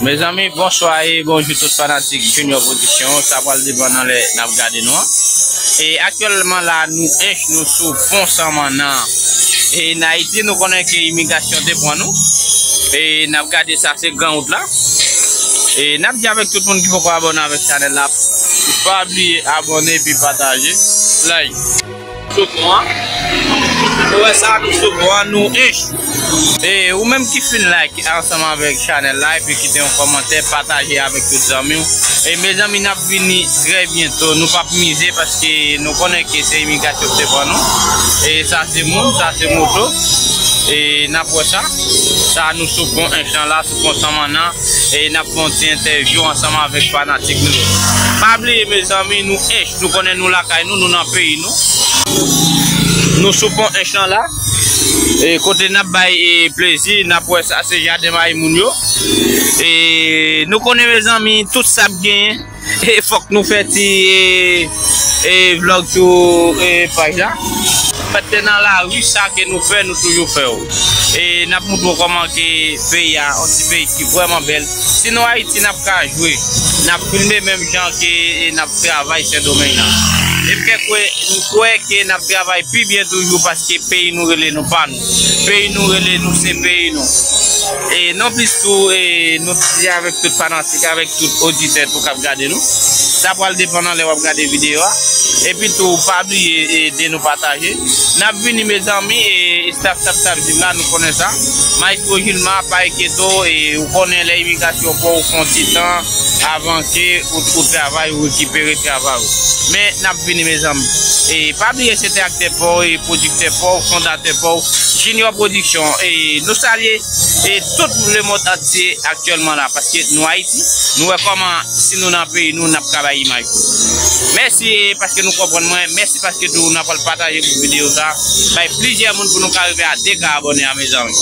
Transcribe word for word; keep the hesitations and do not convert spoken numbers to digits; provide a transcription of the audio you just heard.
Mezanmi, bonswa e bonjou tout fanatik Junior Production. Sa pral depann nan lè n ap gade nou an. E aktyèlman la, nou ench, nou sou pon San Mannan. E n Ayiti, nou konnen ke imigrasyon te pran nou. E n ap gade sa, se gran wout la. E n ap di avèk tout moun ki poko abòne avèk chanèl la, pa bliye abòne epi pataje, like. Sou pon an. Ou wè sa, nou sou pon an, nou ench. E ou menm ki fin like ansanm avèk chanèl la epi kite yon kòmantè, pataje avèk tout zanmi w. E mezanmi, n ap vini trè byento. Nou p ap mize paske nou konnen ke se imigrasyon ki te pran nou. E sa se moun, sa se moto. E n ap wè sa. Sa nou sou pon ench lan la, sou pon San Mannan. E n ap fè yon ti entèvyou ansanm avèk fanatik nou yo. Pa bliye, mezanmi, nou ench, nou konnen nou lakay nou, nou nan peyi nou. Nou sou pon ench lan la. E kote n ap bay, e, plezi, n ap wè sa, se jaden mayi moun yo. E nou konnen, mezanmi, tout sa ap genyen. E fòk nou fè ti, e, e, vlog sou, e, paj la. Fèt te nan lari, sa ke nou fè, nou toujou fè w. E n ap moutre w kòman ke peyi a, yon ti peyi ki vrèman bèl. Si nou Ayiti, n ap ka jwe, n ap filme menm jan ke, e, n ap travay Sendomeng nan. E m kwè, m kwè ke n ap travay pi byen toujou paske peyi nou rele nou pa nou. Peyi nou rele nou se peyi nou. E non plis tou, e nou di avèk tout fanatik, avèk tout oditè tou k ap gade nou. Sa pral depann nan lè w ap gade videyo a. Epi tou, pa bliye ede nou pataje. N ap vini, mezanmi, e staff k ap, k ap viv la, nou konnen sa. Maestro Gilma, pa enkyete w, e ou konnen lè imigrasyon pran w, ou fè yon ti tan avan ke ou, ou travay, ou rekipere travay ou. Men n ap vini, mezanmi. E pa bliye, se te aktè pa w, e pwodiktè pa w, fondatè pa w, Junior Production. E nou salye, e tout lemonn antye aktyèlman la, paske nou Ayiti, nou wè kòman si nou nan peyi nou, n ap ka bay imaj pou nou. Mèsi, e paske nou konprann mwen, mèsi paske tou n ap al pataje pou videyo sa, bay plizyè moun pou nou ka rive a de ka abòne a, mezanmi.